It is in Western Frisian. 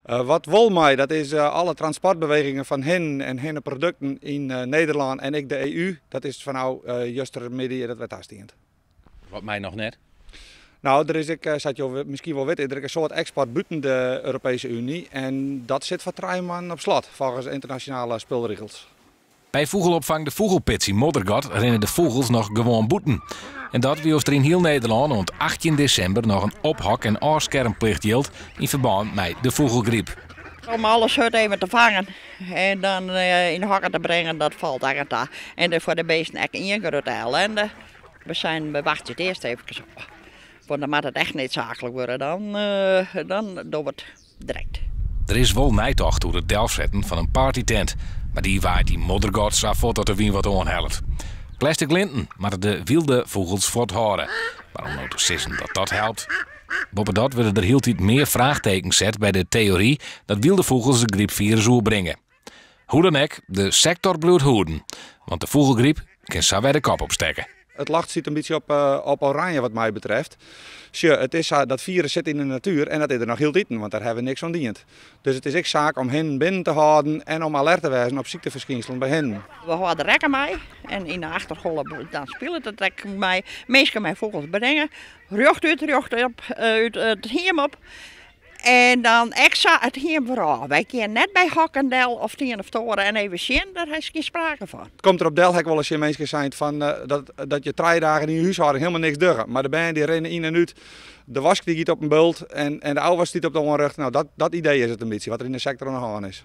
Wat wol mei, dat is alle transportbewegingen fan hinnen en hinneprodukten yn Nederlân en ek de EU. Dat is fanôf justermiddei is dat wer tastien. Wat mei noch net? No, der is ek, sa't jo miskien wol witte, is der ek in soad eksport bûten de Europeeske Uny en dat sit foar 3 moannen op slot, folgens ynternasjonale spulregels. By fûgelopfang De Fûgelpits yn Moddergat rinne de fûgels noch gewoan bûten. En dat wylst der yn hiel Nederlân oant 18 desimber noch in ophok en ôfskermplicht jildt yn ferbân mei de fûgelgryp. Om alles hurd even te fangen en dan yn de hokken te bringen, dat falt echt ta. En foar de beesten ek ien grutte ellende. We seinen, we wachtsje it earst efkes ôf. Want dan moat it echt needsaaklik wurde, dan, dan dogge we it direkt. Der is wol neitocht oer it delsetten fan in partytent, mar dy waait yn Moddergat sa fuort dat de wyn wat oanhellet. Plastic linten moatte de wylde fûgels fuorthâlde, mar om no te sizzen dat dat helpt. Boppedat wurde der hieltyd mear fraachtekens set by de teory dat wylde fûgels it grypfirus oerbringe. Hoe dan ek, de sektor bliuwt hoeden, want de fûgelgryp kin sa wer de kop opstekke. It ljocht stiet in bytsje op oranje wat my betreft. Sjoch, it is sa, dat firus sit yn de natuer en dat is der noch hieltiten, want dêr hawwe we niks oan dien. Dus it is ek saak om hinnen binnen te hâlden en om alert te wêzen op sykteferskynselen by hinnen. We hâlde rekken mei en yn de achterholle dan spilet it ek mei. Minsken mei fûgels bringe rjochtút, rjochtop út it hiem op. En dan ek sa it hiem wer ôf. Wy kinne net by hokken del of it ien of it oare en even sjen, dêr is gjin sprake fan. It komt derop del, ha ik wolris tsjin minsken sein, fan dat je 3 dagen yn je húshâlding helemaal niks dogge. Mar de bern dy rinne yn en út, de wask dy giet op in bult en de ôfwask stiet op de oanrjocht. No, dat idee is it in bytsje, wat der yn de sektor oan de hân is.